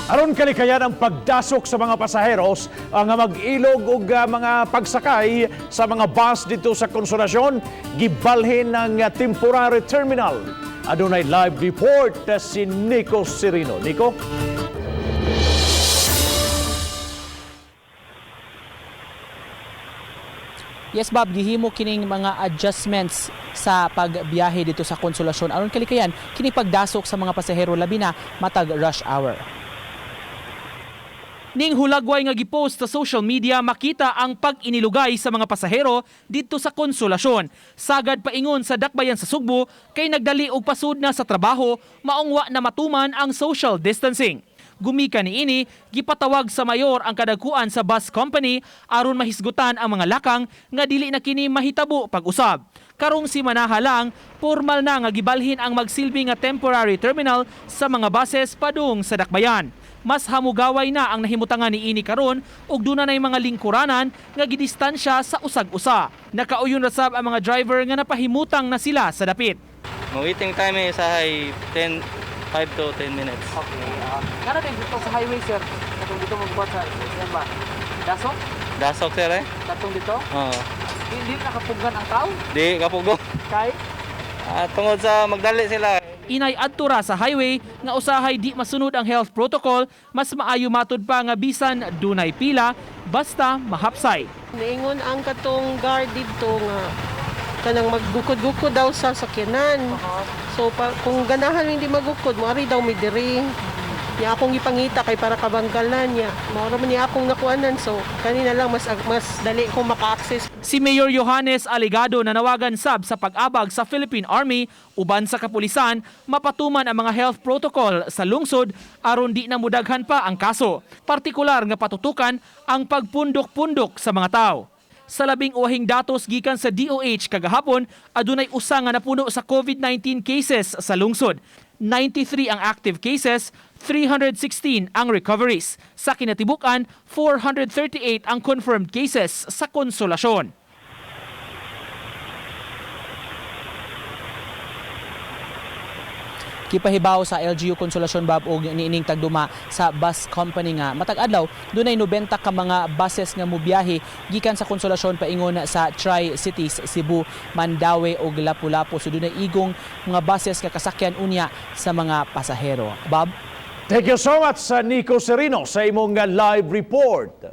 Aron kalikayan ang pagdasok sa mga pasaheros ang mag-ilog og mga pagsakay sa mga bus dito sa Konsolasyon, gibalhin ng temporary terminal. Adunay live report si Nico Serino. Nico? Yes, Bob, gihimo kining mga adjustments sa pagbiyahe dito sa Konsolasyon aron kalikayan kini pagdasok sa mga pasahero, labi na matag rush hour. Ning hulagway nga gipost sa social media, makita ang pag-inilugay sa mga pasahero didto sa Konsolasyon. Sagad paingon sa dakbayan sa Sugbo kay nagdali og pasud na sa trabaho, maong wa na matuman ang social distancing. Gumika niini, gipatawag sa mayor ang kadagkuan sa bus company aron mahisgutan ang mga lakang nga dili na kini mahitabo pag-usab. Karong simanaha lang, formal na nga gibalhin ang magsilbi nga temporary terminal sa mga buses padung sa dakbayan. Mas hamugaway na ang nahimutangan ni ini karon ug duna nay mga lingkuranan nga gidistansya sa usag-usa. Nakauyon ra sab ang mga driver nga napahimutang na sila sa dapit. Waiting time eh, sa 10, 5 to 10 minutes. Okay. Kana din dito sa highway, sir? Katong dito magbuhat sa yan ba? Dasok? Dasok, sir, eh? Katong dito? Oo. Hindi nakapugan ang tao? Di, kapugo. Kay? Tungod sa magdali sila. Inay adto ra sa highway nga usahay di masunod ang health protocol, mas maayo matud pa nga bisan dunay pila basta mahapsay. Niingon ang katong guard didto nga kanang maggukod-gukod daw sa sakyanan. So pa, kung ganahan hindi magukod, moari daw mi diri. Niya akong gipangita kay para kabanggalan niya. Mao ra man niya akong nakuanan, so kanina lang mas mas dali ko maka-access. Si Mayor Johannes Alegado nanawagan sab sa pag-abag sa Philippine Army uban sa kapulisan mapatuman ang mga health protocol sa lungsod aron di na mudaghan pa ang kaso. Partikular nga patutukan ang pagpundok-pundok sa mga tao. Sa labing uwahing datos gikan sa DOH kagahapon, adunay usa nga napuno sa COVID-19 cases sa lungsod. 93 ang active cases, 316 ang recoveries. Sa kinatibukan, 438 ang confirmed cases sa Konsolasyon. Kipahibaw sa LGU Konsolasyon, Bob, og niining tagduma sa bus company nga matag adlaw dunay 90 ka mga buses nga mobiyahe gikan sa Konsolasyon paingon sa Tri-Cities, Cebu, Mandaue ug Lapu-Lapu. So dunay igong mga buses nga kasakyan unya sa mga pasahero. Bob? Thank you so much sa Nico Serino sa imong live report.